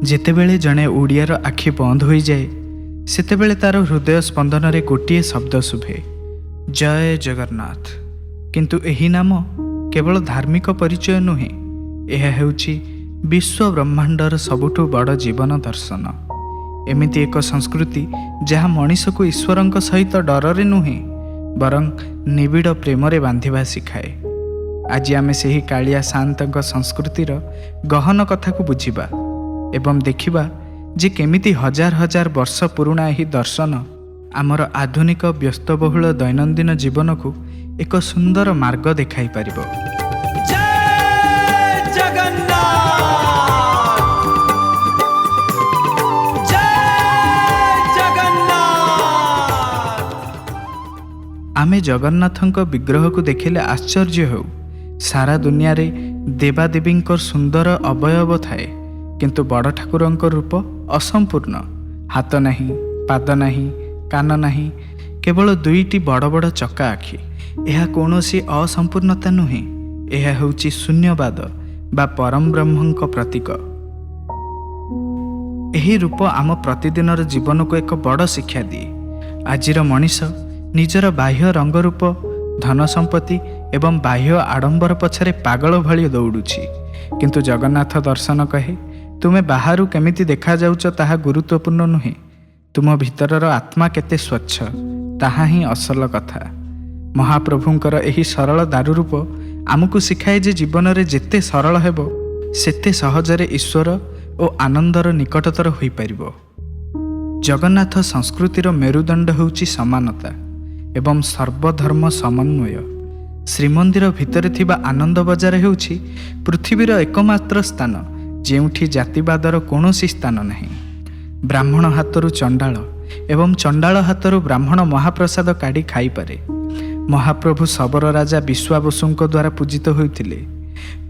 ଯେତେବେଳେ ଜଣେ ଓଡ଼ିଆର ଆଖି ବନ୍ଦ ହୋଇଯାଏ, ସେତେବେଳେ ତା'ର ହୃଦୟ ସ୍ପନ୍ଦନରେ ଗୋଟିଏ ଶବ୍ଦ ଶୁଭେ, ଜୟ ଜଗନ୍ନାଥ। କିନ୍ତୁ ଏହି ନାମ କେବଳ ଧାର୍ମିକ ପରିଚୟ ନୁହେଁ, ଏହା ହେଉଛି ବିଶ୍ୱ ବ୍ରହ୍ମାଣ୍ଡର ସବୁଠୁ ବଡ଼ ଜୀବନ ଦର୍ଶନ। ଏମିତି ଏକ ସଂସ୍କୃତି ଯାହା ମଣିଷକୁ ଈଶ୍ୱରଙ୍କ ସହିତ ଡରରେ ନୁହେଁ, ବରଂ ନିବିଡ଼ ପ୍ରେମରେ ବାନ୍ଧିବା ଶିଖାଏ। ଆଜି ଆମେ ସେହି କାଳିଆ ସାଆନ୍ତଙ୍କ ସଂସ୍କୃତିର ଗହନ କଥାକୁ ବୁଝିବା ଏବଂ ଦେଖିବା ଯେ କେମିତି ହଜାର ହଜାର ବର୍ଷ ପୁରୁଣା ଏହି ଦର୍ଶନ ଆମର ଆଧୁନିକ ବ୍ୟସ୍ତବହୁଳ ଦୈନନ୍ଦିନ ଜୀବନକୁ ଏକ ସୁନ୍ଦର ମାର୍ଗ ଦେଖାଇ ପାରିବ। ଜୟ ଜଗନ୍ନାଥ, ଜୟ ଜଗନ୍ନାଥ। ଆମେ ଜଗନ୍ନାଥଙ୍କ ବିଗ୍ରହକୁ ଦେଖିଲେ ଆଶ୍ଚର୍ଯ୍ୟ ହେଉ। ସାରା ଦୁନିଆରେ ଦେବାଦେବୀଙ୍କ ସୁନ୍ଦର ଅବୟବ ଥାଏ, କିନ୍ତୁ ବଡ଼ ଠାକୁରଙ୍କ ରୂପ ଅସମ୍ପୂର୍ଣ୍ଣ। ହାତ ନାହିଁ, ପାଦ ନାହିଁ, କାନ ନାହିଁ, କେବଳ ଦୁଇଟି ବଡ଼ ବଡ଼ ଚକା ଆଖି। ଏହା କୌଣସି ଅସମ୍ପୂର୍ଣ୍ଣତା ନୁହେଁ, ଏହା ହେଉଛି ଶୂନ୍ୟବାଦ ବା ପରମବ୍ରହ୍ମଙ୍କ ପ୍ରତୀକ। ଏହି ରୂପ ଆମ ପ୍ରତିଦିନର ଜୀବନକୁ ଏକ ବଡ଼ ଶିକ୍ଷା ଦିଏ। ଆଜିର ମଣିଷ ନିଜର ବାହ୍ୟ ରଙ୍ଗରୂପ, ଧନ ସମ୍ପତ୍ତି ଏବଂ ବାହ୍ୟ ଆଡ଼ମ୍ବର ପଛରେ ପାଗଳ ଭଳି ଦୌଡ଼ୁଛି। କିନ୍ତୁ ଜଗନ୍ନାଥ ଦର୍ଶନ କହେ, ତୁମେ ବାହାରୁ କେମିତି ଦେଖାଯାଉଛ ତାହା ଗୁରୁତ୍ୱପୂର୍ଣ୍ଣ ନୁହେଁ, ତୁମ ଭିତରର ଆତ୍ମା କେତେ ସ୍ୱଚ୍ଛ ତାହା ହିଁ ଅସଲ କଥା। ମହାପ୍ରଭୁଙ୍କର ଏହି ସରଳ ଦାରୁରୂପ ଆମକୁ ଶିଖାଏ ଯେ ଜୀବନରେ ଯେତେ ସରଳ ହେବ, ସେତେ ସହଜରେ ଈଶ୍ୱର ଓ ଆନନ୍ଦର ନିକଟତର ହୋଇପାରିବ। ଜଗନ୍ନାଥ ସଂସ୍କୃତିର ମେରୁଦଣ୍ଡ ହେଉଛି ସମାନତା ଏବଂ ସର୍ବଧର୍ମ ସମନ୍ୱୟ। ଶ୍ରୀମନ୍ଦିର ଭିତରେ ଥିବା ଆନନ୍ଦ ବଜାର ହେଉଛି ପୃଥିବୀର ଏକମାତ୍ର ସ୍ଥାନ ଯେଉଁଠି ଜାତିବାଦର କୌଣସି ସ୍ଥାନ ନାହିଁ। ବ୍ରାହ୍ମଣ ହାତରୁ ଚଣ୍ଡାଳ ଏବଂ ଚଣ୍ଡାଳ ହାତରୁ ବ୍ରାହ୍ମଣ ମହାପ୍ରସାଦ କାଢ଼ି ଖାଇପାରେ। ମହାପ୍ରଭୁ ଶବର ରାଜା ବିଶ୍ୱାବସୁଙ୍କ ଦ୍ୱାରା ପୂଜିତ ହୋଇଥିଲେ,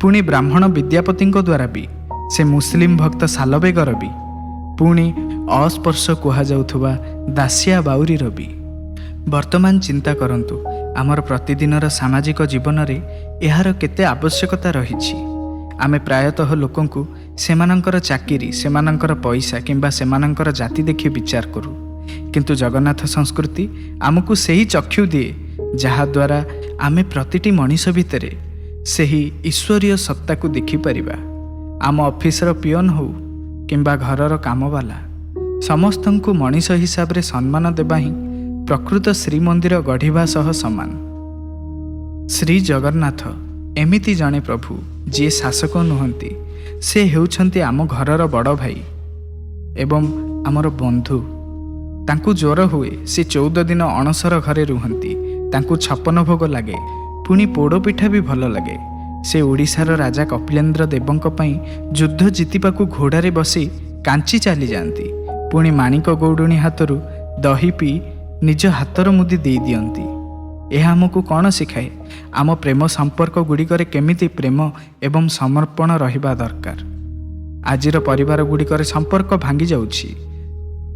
ପୁଣି ବ୍ରାହ୍ମଣ ବିଦ୍ୟାପତିଙ୍କ ଦ୍ୱାରା ବି, ସେ ମୁସଲିମ ଭକ୍ତ ସାଲବେଗର ବି, ପୁଣି ଅସ୍ପର୍ଶ କୁହାଯାଉଥିବା ଦାସିଆ ବାଉରୀର ବି। ବର୍ତ୍ତମାନ ଚିନ୍ତା କରନ୍ତୁ, ଆମର ପ୍ରତିଦିନର ସାମାଜିକ ଜୀବନରେ ଏହାର କେତେ ଆବଶ୍ୟକତା ରହିଛି। ଆମେ ପ୍ରାୟତଃ ଲୋକଙ୍କୁ ସେମାନଙ୍କର ଚାକିରି, ସେମାନଙ୍କର ପଇସା କିମ୍ବା ସେମାନଙ୍କର ଜାତି ଦେଖି ବିଚାର କରୁ। କିନ୍ତୁ ଜଗନ୍ନାଥ ସଂସ୍କୃତି ଆମକୁ ସେହି ଚକ୍ଷୁ ଦିଏ ଯାହାଦ୍ୱାରା ଆମେ ପ୍ରତିଟି ମଣିଷ ଭିତରେ ସେହି ଈଶ୍ୱରୀୟ ସତ୍ତାକୁ ଦେଖିପାରିବା। ଆମ ଅଫିସର ପିଅନ ହଉ କିମ୍ବା ଘରର କାମବାଲା, ସମସ୍ତଙ୍କୁ ମଣିଷ ହିସାବରେ ସମ୍ମାନ ଦେବା ହିଁ ପ୍ରକୃତ ଶ୍ରୀମନ୍ଦିର ଗଢ଼ିବା ସହ ସମାନ। ଶ୍ରୀ ଜଗନ୍ନାଥ ଏମିତି ଜଣେ ପ୍ରଭୁ ଯିଏ ଶାସକ ନୁହନ୍ତି, ସେ ହେଉଛନ୍ତି ଆମ ଘରର ବଡ଼ ଭାଇ ଏବଂ ଆମର ବନ୍ଧୁ। ତାଙ୍କୁ ଜ୍ୱର ହୁଏ, ସେ 14 ଦିନ ଅଣସର ଘରେ ରୁହନ୍ତି। ତାଙ୍କୁ ଛପନ ଭୋଗ ଲାଗେ, ପୁଣି ପୋଡ଼ପିଠା ବି ଭଲ ଲାଗେ। ସେ ଓଡ଼ିଶାର ରାଜା କପିଳେନ୍ଦ୍ର ଦେବଙ୍କ ପାଇଁ ଯୁଦ୍ଧ ଜିତିବାକୁ ଘୋଡ଼ାରେ ବସି କାଞ୍ଚି ଚାଲିଯାଆନ୍ତି, ପୁଣି ମାଣିକ ଗୌଡ଼ୁଣୀ ହାତରୁ ଦହି ପିଇ ନିଜ ହାତର ମୁଦି ଦେଇଦିଅନ୍ତି। ଏହା ଆମକୁ କ'ଣ ଶିଖାଏ? ଆମ ପ୍ରେମ ସମ୍ପର୍କ ଗୁଡ଼ିକରେ କେମିତି ପ୍ରେମ ଏବଂ ସମର୍ପଣ ରହିବା ଦରକାର। ଆଜିର ପରିବାର ଗୁଡ଼ିକରେ ସମ୍ପର୍କ ଭାଙ୍ଗି ଯାଉଛି,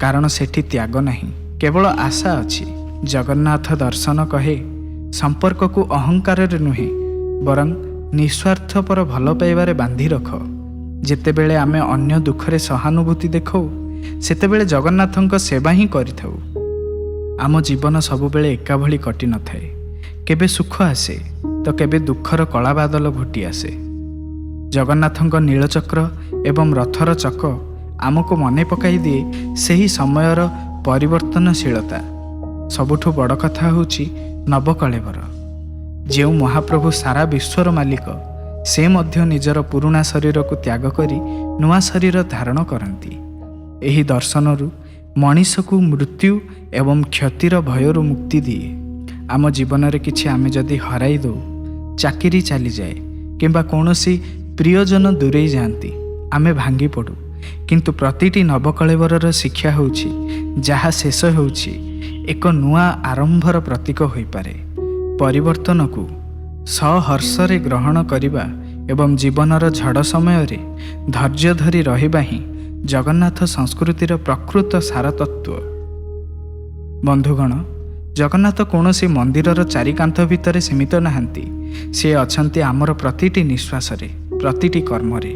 କାରଣ ସେଠି ତ୍ୟାଗ ନାହିଁ, କେବଳ ଆଶା ଅଛି। ଜଗନ୍ନାଥ ଦର୍ଶନ କହେ, ସମ୍ପର୍କକୁ ଅହଙ୍କାରରେ ନୁହେଁ, ବରଂ ନିସ୍ୱାର୍ଥପର ଭଲ ପାଇବାରେ ବାନ୍ଧି ରଖ। ଯେତେବେଳେ ଆମେ ଅନ୍ୟ ଦୁଃଖରେ ସହାନୁଭୂତି ଦେଖାଉ, ସେତେବେଳେ ଜଗନ୍ନାଥଙ୍କ ସେବା ହିଁ କରିଥାଉ। ଆମ ଜୀବନ ସବୁବେଳେ ଏକା ଭଳି କଟିନଥାଏ। କେବେ ସୁଖ ଆସେ ତ କେବେ ଦୁଃଖର କଳା ବାଦଲ ଘୋଟି ଆସେ। ଜଗନ୍ନାଥଙ୍କ ନୀଳଚକ୍ର ଏବଂ ରଥର ଚକ ଆମକୁ ମନେ ପକାଇ ଦିଏ ସେହି ସମୟର ପରିବର୍ତ୍ତନଶୀଳତା। ସବୁଠୁ ବଡ଼ କଥା ହେଉଛି ନବକଳେବର। ଯେଉଁ ମହାପ୍ରଭୁ ସାରା ବିଶ୍ୱର ମାଲିକ, ସେ ମଧ୍ୟ ନିଜର ପୁରୁଣା ଶରୀରକୁ ତ୍ୟାଗ କରି ନୂଆ ଶରୀର ଧାରଣ କରନ୍ତି। ଏହି ଦର୍ଶନରୁ ମଣିଷକୁ ମୃତ୍ୟୁ ଏବଂ କ୍ଷତିର ଭୟରୁ ମୁକ୍ତି ଦିଏ। ଆମ ଜୀବନରେ କିଛି ଆମେ ଯଦି ହରାଇ ଦେଉ, ଚାକିରି ଚାଲିଯାଏ କିମ୍ବା କୌଣସି ପ୍ରିୟଜନ ଦୂରେଇ ଯାଆନ୍ତି, ଆମେ ଭାଙ୍ଗି ପଡ଼ୁ। କିନ୍ତୁ ପ୍ରତିଟି ନବକଳେବରର ଶିକ୍ଷା ହେଉଛି, ଯାହା ଶେଷ ହେଉଛି ଏକ ନୂଆ ଆରମ୍ଭର ପ୍ରତୀକ ହୋଇପାରେ। ପରିବର୍ତ୍ତନକୁ ସହର୍ଷରେ ଗ୍ରହଣ କରିବା ଏବଂ ଜୀବନର ଝଡ଼ ସମୟରେ ଧୈର୍ଯ୍ୟ ଧରି ରହିବା ହିଁ ଜଗନ୍ନାଥ ସଂସ୍କୃତିର ପ୍ରକୃତ ସାରତତ୍ତ୍ୱ। ବନ୍ଧୁଗଣ, ଜଗନ୍ନାଥ କୌଣସି ମନ୍ଦିରର ଚାରିକାନ୍ଥ ଭିତରେ ସୀମିତ ନାହାନ୍ତି। ସେ ଅଛନ୍ତି ଆମର ପ୍ରତିଟି ନିଶ୍ୱାସରେ, ପ୍ରତିଟି କର୍ମରେ।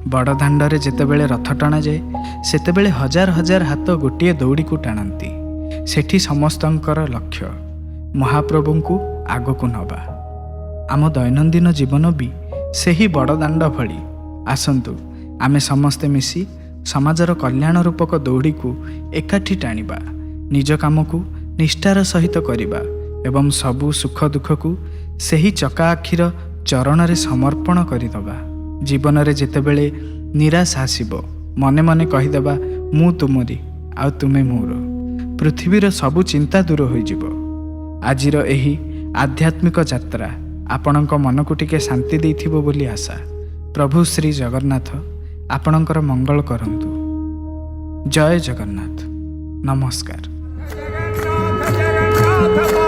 ବଡ଼ ଦାଣ୍ଡରେ ଯେତେବେଳେ ରଥ ଟଣାଯାଏ, ସେତେବେଳେ ହଜାର ହଜାର ହାତ ଗୋଟିଏ ଦଉଡ଼ିକୁ ଟାଣନ୍ତି। ସେଠି ସମସ୍ତଙ୍କର ଲକ୍ଷ୍ୟ ମହାପ୍ରଭୁଙ୍କୁ ଆଗକୁ ନେବା। ଆମ ଦୈନନ୍ଦିନ ଜୀବନ ବି ସେହି ବଡ଼ ଦାଣ୍ଡ ଭଳି। ଆସନ୍ତୁ, ଆମେ ସମସ୍ତେ ମିଶି ସମାଜର କଲ୍ୟାଣ ରୂପକ ଦଉଡ଼ିକୁ ଏକାଠି ଟାଣିବା, ନିଜ କାମକୁ ନିଷ୍ଠାର ସହିତ କରିବା ଏବଂ ସବୁ ସୁଖ ଦୁଃଖକୁ ସେହି ଚକା ଆଖିର ଚରଣରେ ସମର୍ପଣ କରିଦେବା। ଜୀବନରେ ଯେତେବେଳେ ନିରାଶ ଆସିବ, ମନେ ମନେ କହିଦେବା, "ମୁଁ ତୁମରି ଆଉ ତୁମେ ମୋର।" ପୃଥିବୀର ସବୁ ଚିନ୍ତା ଦୂର ହୋଇଯିବ। ଆଜିର ଏହି ଆଧ୍ୟାତ୍ମିକ ଯାତ୍ରା ଆପଣଙ୍କ ମନକୁ ଟିକେ ଶାନ୍ତି ଦେଇଥିବ ବୋଲି ଆଶା। ପ୍ରଭୁ ଶ୍ରୀ ଜଗନ୍ନାଥ ଆପଣଙ୍କର ମଙ୍ଗଳ କରନ୍ତୁ। ଜୟ ଜଗନ୍ନାଥ। ନମସ୍କାର। ଜଗନ୍ନାଥ।